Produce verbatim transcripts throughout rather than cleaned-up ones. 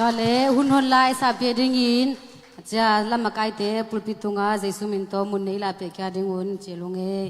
Tua le hun hon lai sa pia dingin a cia lam a kaite pulpit tunga Jesu min tawh mun nei la pia kia dingun cial ung e.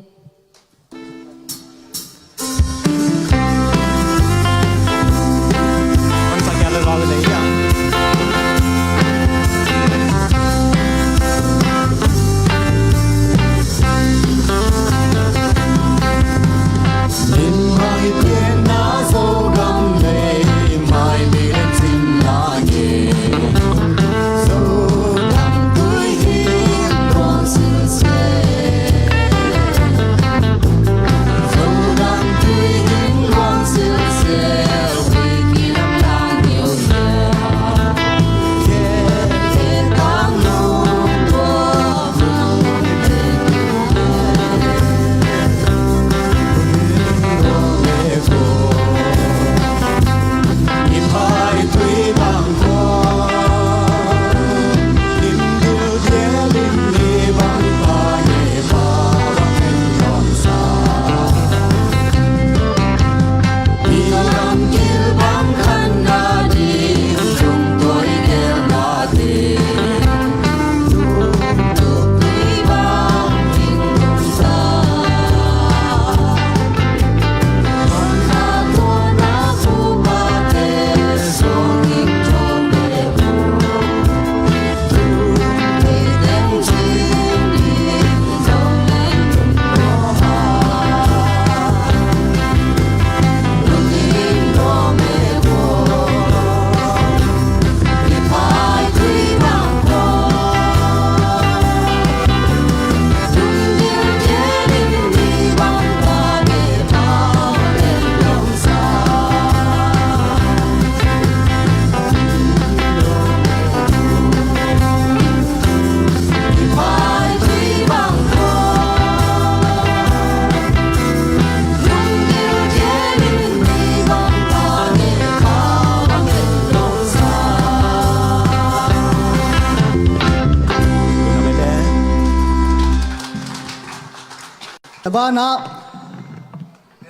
A banah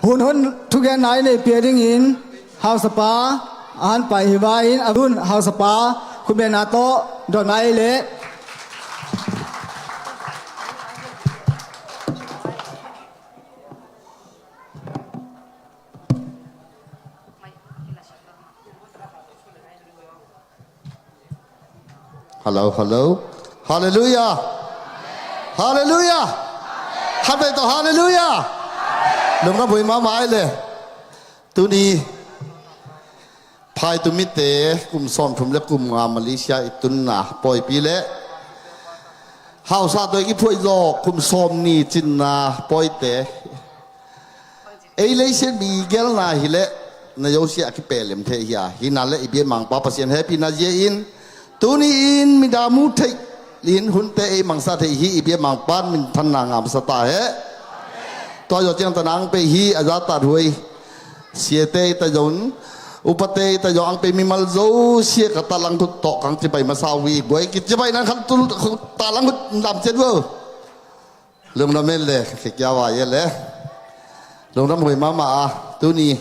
hun hun thugenna i neih pia dingin hausapa a han pai hi vai-in a hun hausapa khumena tawh donna i leh. Hello, hello. Halleluiah. Halleluiah. Khat vei tawh halleluiah. Lungdam huai mahmah ai le. Tuni phaitu mite kum sawmthum le kum nga Malaysia i tunna pawipi le hausa tawh i kiphuai zaw kum sawmni cinna pawite ei leisiat mi gelna hileh na zosia a kipelem thei hi a, hina le i biamangpa Pasian hehpihna zia-in tuni-in midang mu thei in hunte ei mangsa thei hi. I biamangpa minthanna ngam sa ta he. Tua zawh ciang tanang pei hi a zahtak huai siate i ta zon upate i ta zong ang pei mimal zosia ka talang thut tawh kang cipai masa uh hi. Guai kicipai nan khan tul talang thut ndam ciat uh. Lungdam en le, ka kikia vai en le. Lungdam huai mahmah a, tuni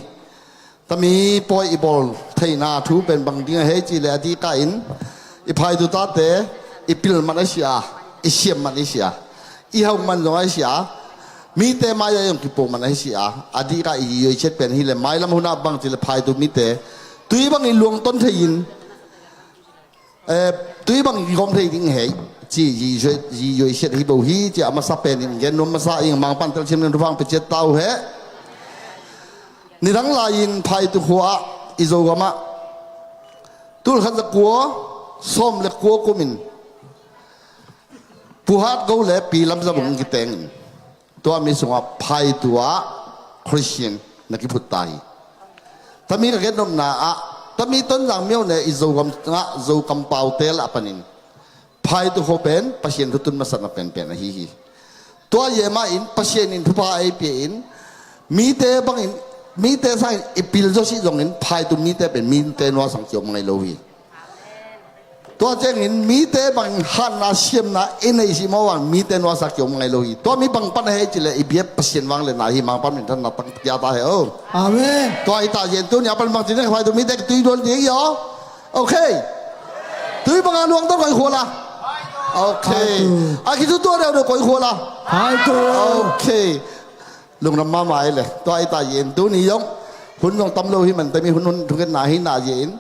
tami pawi i bawl theihna thu pen bang ding a hei cih le a dika in i phaitu tate i pil man a si a, i siam man i si a, i hau man zong a si a, mite mai a zong kipo man a si a, a dika i yoisiat pen hi le mailam hunah bang cih le phaitu mite tui bang i luangton thei in Eh, tui bang gom thei ding hei ci, zi zoi, zi zoi siat hi bo hi ci a masa pen in gen nuam masa ing mangpan tel sim nen thupha ang pe ciat tau he. Nidang lai in phaitu khua ah i Zogam ah tul khat za kua sawm le kua kum in Pu Hat Go le Pi Lam Za Bung kiteng in Tua mi sungah phaitu ah Khristian na kiphut ta hi. Tami ka gen nopna ah tami Tonzang myo ne i Zogam ah Zokam paute lah panin phaitu kho pen Pasian thutun masatna penpen ahi hi. Tua yema in Pasian in thupha ei pia in mite bangin mite sangin i pil zawsih zongin phaitu mite pen mite nuasang kiom ngai lo hi. Tua ciangin mite bang hatna siamna i neih sih mawh bang mite nuasa kiom ngai lo hi. Tua mi bang pan a hei cileh i biak Pasian vang le na hi mangpan min thanna tang kia ta he o. Amen. Tua hi ta zen tu nia pan bang cileh phaitu mite kitui duan ding hi o. Ok. Tui banga luang tawh koi khua la. Ok. A kithutuah deuhdeuh koi khua la. Ok. Lungdam mahmah ei le. Tua hi ta yen tuni zong hun zong tam lo hi man temi hun hun thungetna hi na yen.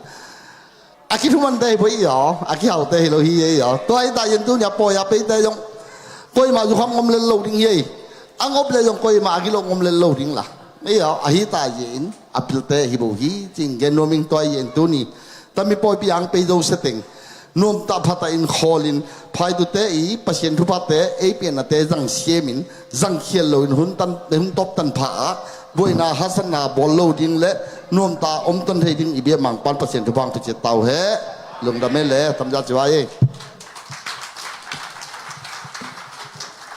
A kithuamte hi poi i aw, a kihaute hi lo hi ei aw. Tua hi ta yen tuni a pawi a peite zong koimah zukham ngom lel lo ding hi ei. A ngop le zong koimah a gilo ngom lel lo ding la. Ei aw, a hi ta yen a pilte hi bo hi cing gen nuam ing. Tua hi yen tuni tami pawipi ang pei zo seteng nuamtah phatah in khawlin phaitute i Pasian thuphate ei pianate zang siamin zang khial loin hun tan hun tawp tan pha ah buaina hasana bawl lo ding le nuamtah om ton thei ding i biak mangpan Pasian thupha ang piciat tau he. Lungdam ei le tamza ciwa ei.